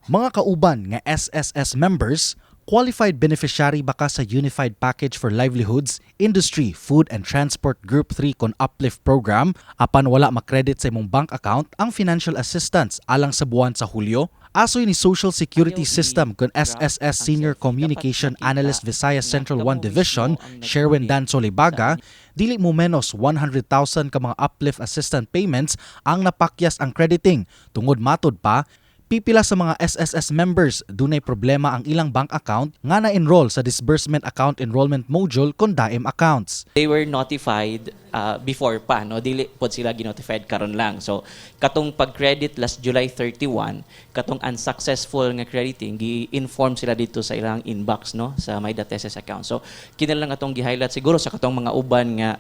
Mga kauban nga SSS members, qualified beneficiary ba ka sa Unified Package for Livelihoods, Industry, Food and Transport Group 3 kon Uplift Program apan wala makredit sa imong bank account ang financial assistance alang sa buwan sa Hulyo? Asoy ni Social Security System kon SSS Senior Communication Analyst Visayas Central 1 Division, Sherwin Dan Solibaga, dili mo menos 100,000 ka mga uplift assistance payments ang napakyas ang crediting tungod, matod pa, pipila sa mga SSS members dunay problema ang ilang bank account nga na-enroll sa Disbursement Account Enrollment Module kon DAEM accounts. They were notified before pa, no? Dili pod sila ginotified karon lang. So katong pag-credit last July 31, katong unsuccessful nga crediting, gi-inform sila dito sa ilang inbox, no, sa my.SSS account. So kini lang atong gi-highlight siguro sa katong mga uban nga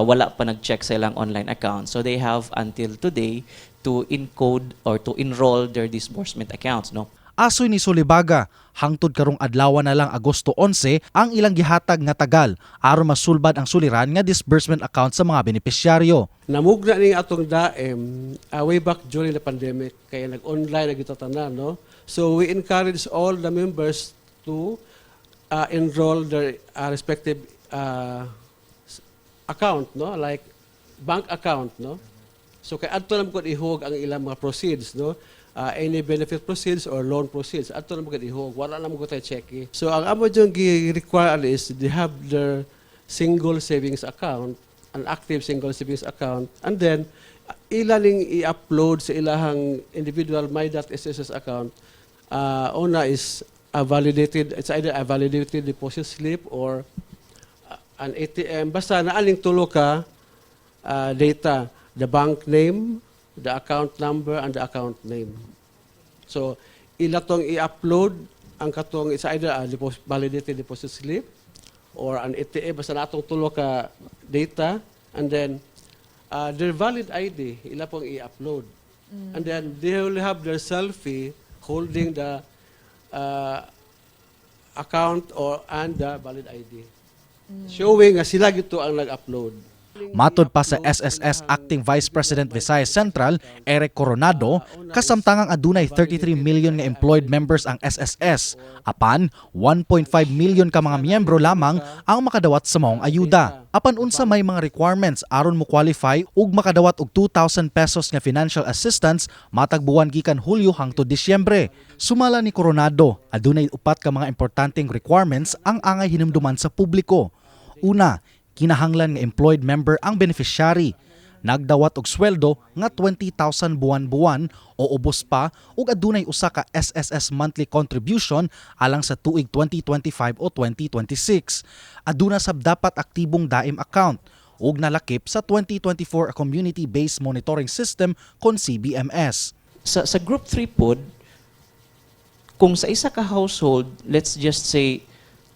wala pa nag-check sa ilang online account. So they have until today to encode or to enroll their disbursement accounts, no? Asoy ni Solibaga, hangtod karong adlaw na lang, Agosto 11, ang ilang gihatag nga tagal aron masulbad ang suliran nga disbursement account sa mga benepisyaryo. Namugna ning atong DAEM way back during the pandemic kaya nag-online na gyud tanan, no? So we encourage all the members to enroll their respective account, no, like bank account, no? So kay adto na mo ihug ang ilang mga proceeds, no, any benefit proceeds or loan proceeds, adto na mo ihug, wala na mo tay check. So ang amo gyung gi-require is they have their single savings account, an active single savings account, and then ila ning i-upload sa ilahang individual my.SSS account. Una is a validated, it's either a validated deposit slip or an ATM, basta naa ning tulo ka data: the bank name, the account number and the account name. So ila tong i-upload ang katong, it's either a validated deposit slip or an ATM, basta natong tulo ka data, and then their valid ID ila pong i-upload. And then they will have their selfie holding the account or and the valid ID, showing nga sila gyud to ang nag-upload. Matod pa sa SSS Acting Vice President Visayas Central, Eric Coronado, kasamtangang adunay 33 million nga employed members ang SSS, apan 1.5 million ka mga miyembro lamang ang makadawat sa maong ayuda. Apan unsa may mga requirements aron mo qualify ug makadawat og 2,000 pesos nga financial assistance matag buwan gikan Hulyo hangtod Disyembre? Sumala ni Coronado, adunay upat ka mga importanteng requirements ang angay hinumduman sa publiko. Una, kinahanglan nga employed member ang beneficiary. Nagdawat og sweldo nga 20,000 buwan-buwan o ubos pa ug adunay usa ka SSS monthly contribution alang sa tuig 2025 o 2026. Aduna sab dapat aktibong DAEM account ug nalakip sa 2024 Community-Based Monitoring System kon CBMS. Sa group 3 pod, kung sa isa ka household, let's just say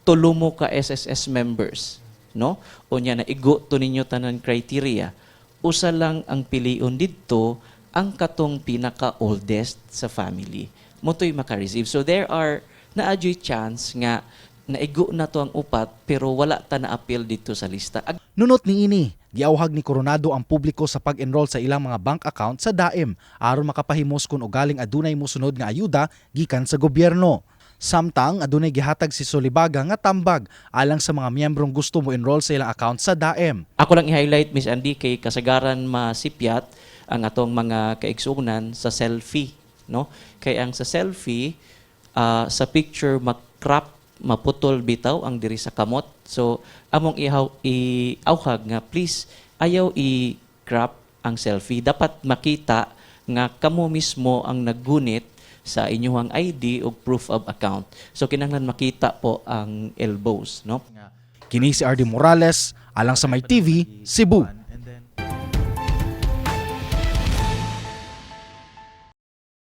tulo mo ka SSS members, no? Unya na igo to ninyo tanan criteria. Usa lang ang pilion didto, ang katong pinaka oldest sa family. Mao to'y maka-receive. So there are naa juy chance nga naigo na to ang upat pero wala ta na appeal dito sa lista. Nunot niini, giawhag ni Coronado ang publiko sa pag-enroll sa ilang mga bank account sa DAEM aron makapahimos kung ugaling adunay mosunod nga ayuda gikan sa gobyerno. Samtang adunay gihatag si Solibaga nga tambag alang sa mga miyembrong gusto mo enroll sa ilang account sa DAEM. Ako lang i-highlight, Miss Andy, kay kasagaran masipyat ang atong mga kaigsuonan sa selfie, no? Kay ang sa selfie, sa picture mag-crop, maputol bitaw ang diri sa kamot. So among ihaw iawhag nga please ayaw i-crop ang selfie. Dapat makita nga kamo mismo ang naggunit sa inyong ID o proof of account. So kinahanglan makita po ang elbows, no? Kini si RD Morales, alang sa My TV, Cebu.